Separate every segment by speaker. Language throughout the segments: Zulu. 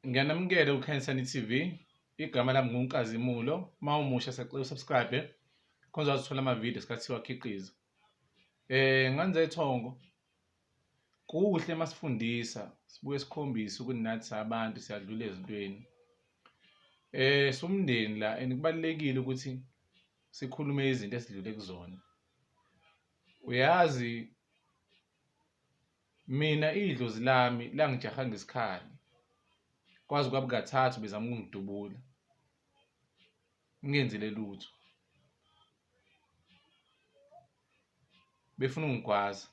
Speaker 1: Ngiyanamukela kuKhanyisani TV. Igama lami nguNkazimulo. Uma umusha siyacela usubscribe khona uzothola amavidiyo esikhathi siwakhiqiza. Ngane zethongo, kuhle masifundisa sibuye sikhombise ukuthi nathi sabantu siyadlula ezintweni. Siwumndeni la and kubalulekile ukuthi sikhulume izinto esidlule kuzona. Uyazi Mina idlozi lami langijaha ngesikhali kwaze kwaba kathathu bezama ukungidubula ngingenzile lutho befuna ukungigwaza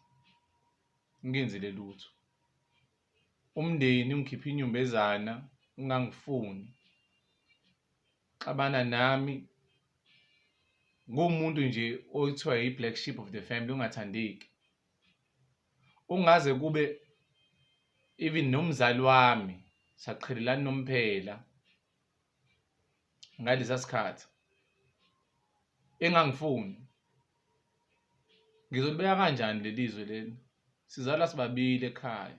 Speaker 1: ngingenzile lutho. Umndeni ungikhiphe inyumbezana ungangifuni, xabana nami nguwumuntu nje othiwa yi-black sheep of the family ongathandeki. Ungaze kube even nomzali wami saqhelelana nomphela ngalesa sikhathi engangifuni. Ngizolibeka kanjani leli zwe leli? Sizalwa sibabili ekhaya.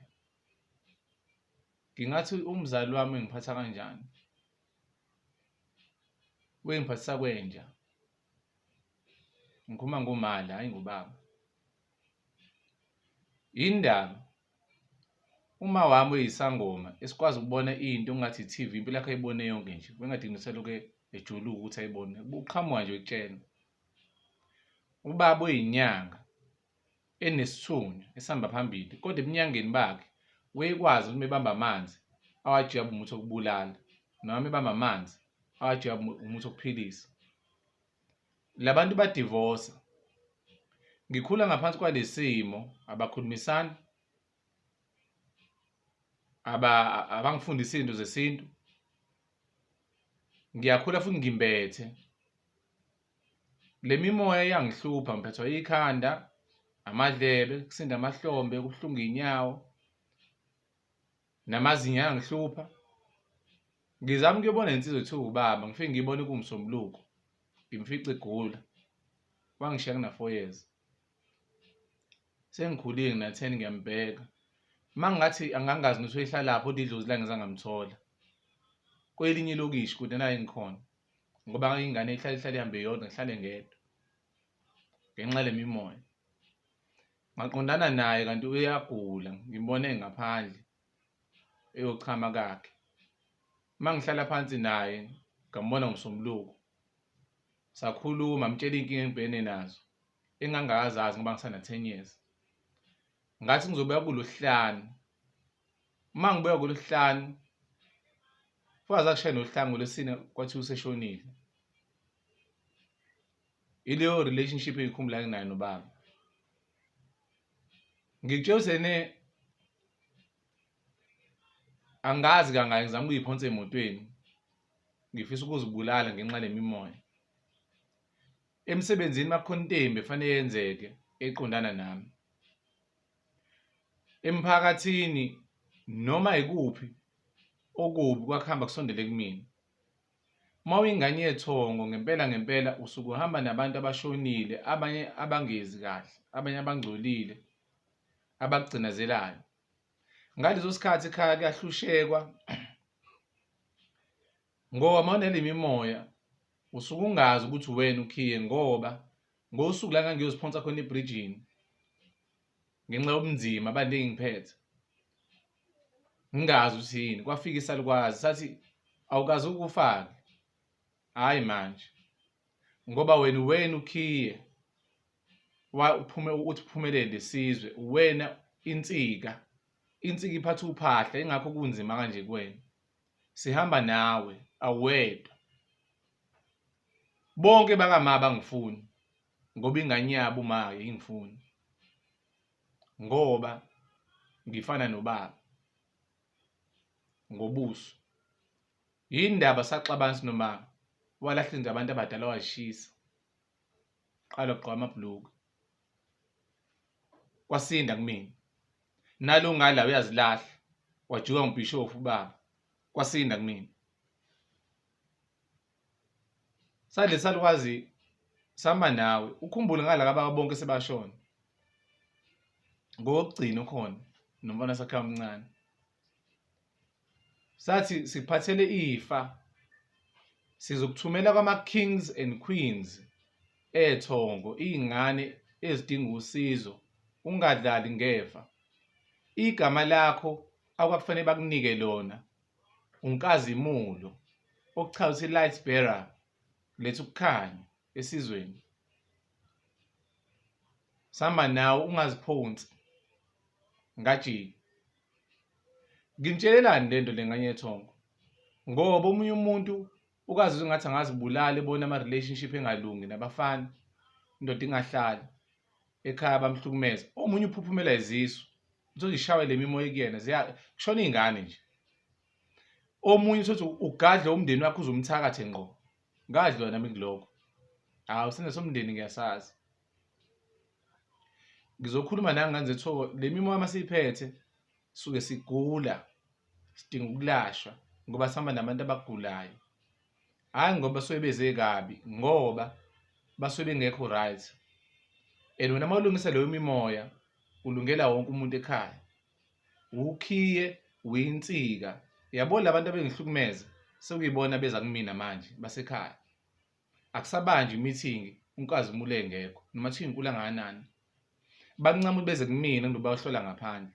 Speaker 1: Ngingathi umzali wami ungiphatha kanjani? Wengiphathisa kwenja. Ngikhuluma ngomama la, hhayi ngobaba. Yini ndaba uma wami uyisangoma esikwazi ukubona into ongathi i-T_V impilo yakhe ayibone yonke nje bengadingi selokhu ejuluka ukuthi ayibone uqhamuka nje ekutshela. Ubaba uyinyanga enesithunywa esihamba phambili kodwa ebunyangeni bakhe wayekwazi ukuthi mebamba amanzi awajike abe umuthi wokubulala noma mebamba amanzi awajike abe umuthi wokuphilisa. Labantu badivosa. Ngikhula ngaphansi kwalesimo abakhulumisani abangifundisi izinto zesintu. Ngiyakhula futhi ngimbethe. Le mimoya iyangihlupha ngiphethwa ikhanda, amadlebe, kusinda amahlombe, kubuhlungu iy'nyawo, namazinyo ayangihlupha. Ngizama ukuyobona insizwa ethiwa ubaba ngifike ngiyibone kuwumsombuluko ngimfice egula wangishiya ngina-4 years. Sengikhulile ngina-10 ngiyambheka. Uma ngingathi angangazi nokuthi uyihlalaphi kodwa idlozi la ngize ngamthola. Kwelinye ilokishi kude naye ngikhona ngoba ingane ihlale ihlale ihambe yodwa ngihlale ngedwa ngenxa yale mimoya. Ngaqondana naye kanti uyagula ngimbone ngaphandle eyochama kakhe. Uma ngihlala phansi naye ngambona ngoMsombuluko sakhuluma ngimtshela iy'nkinga engibhekene nazo engangakazazi ngoba ngisana-10 years. Ngathi ngizobuya kuLwesihlanu, uma ngibuya kuLwesihlanu kwaze kushaya noluhlanu ngoLwesine kwathiwa useshonile. Ileyo relationship engiyikhumbulayo enginayo nobaba. Ngikutshela ukuthi ene angazi kangaki ngizama ukuyiphonsa emotweni ngifisa ukuzibulala ngenxa lemimoya. Emsebenzini makukhona into embi efanele yenzeke eqondana nami. Emphakathini noma ikuphi okubi kwakuhamba kusondele kumina. Uma uyingane yethongo ngempela ngempela usuke uhamba nabantu abashonile abanye abangezi kahle abanye abangcolile abakugcinazelayo. Ngaleso sikhathi ekhaya kuyahlushekwa ngoba uma unelemimoya usuke ungazi ukuthi uwena ukhiye ngoba ngosuku la ngangiyoziphonsa khona ebrijini ngenxa yobunzima abantu engiphethe ngingazi ukuthi yini kwafika isalukwazi sathi awukaze ukufake hhayi manje ngoba wena uwena ukhiye uphume uthi uphumelele lesizwe uwena insika insika iphatha uphahla ingakho kunzima kanje kuwena sihamba nawe awuwedwa bonke bakama bangifuni ngoba ingane yabo uma ingifuni ngoba ngifana nobaba ngobuso. Yini ndaba saxabana sinomama walahla izinto abantu abadala wazishisa qala ugqoka amabhulukwe kwasinda kumina nalo ngala uyazilahla wajuka ngubhishofu ubaba kwasinda kumina Sadle salukwazi sihamba nawe ukhumbule ngala kababa bonke sebashona ngowokugcina ukhona nomfana sakhe omncane. Sathi sikuphathele ifa, sizokuthumela kwama-kings and queens ethongo, iy'ngane ezidinga usizo, ungadlali ngefa. Igama lakho akwakufanele bakunike lona uNkazimulo, okuchaza ukuthi light bearer, letha ukukhanya esizweni. Sihamba nawe ungaziphonsi ngajiki. Nginitshelelani lento le ngane yethongo? Ngoba omunye umuntu ukazi ngathi angazibulala ebona ama-relationship engalungi nabafana, indoda ingahlali ekhaya bamhlukumeza. Omunye uphuphumela izisu, uthole ishawe le mimoya ekuyena, ziya kushona iy'ngane nje. Omunye uthole ukuthi ugadle umndeni wakhe uze umthakathe ngqo. Ngadliwa nami kulokho. Hawu isandla somndeni ngiyasazi. Ngizokhuluma nangane zethoko le mimoya masiyiphethe suke sigula sidinga ukulashwa ngoba sihamba nabantu abagulayo. Hhayi ngoba basuke beze kabi ngoba basuke bengekho right. And wena uma ulungisa leyo mimoya ulungela wonke umuntu ekhaya. Wukhiye winsika. Yabo labantu abengihlukumeza sekuyibona beza kumina manje basekhaya. Akusabanjwa i-meeting uNkazimulo engekho noma kuthiwa inkulu kangakanani. Bancama ukuthi beze kumina kunokuba bayohlola ngaphandle.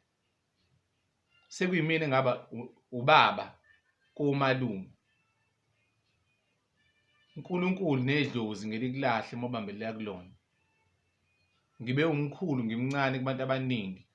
Speaker 1: Sekuyimina engaba ubaba komalume. UNkulunkulu nedlozi ngelikulahle uma ubambelela kulona. Ngibe umkhulu ngimncane kubantu abaningi.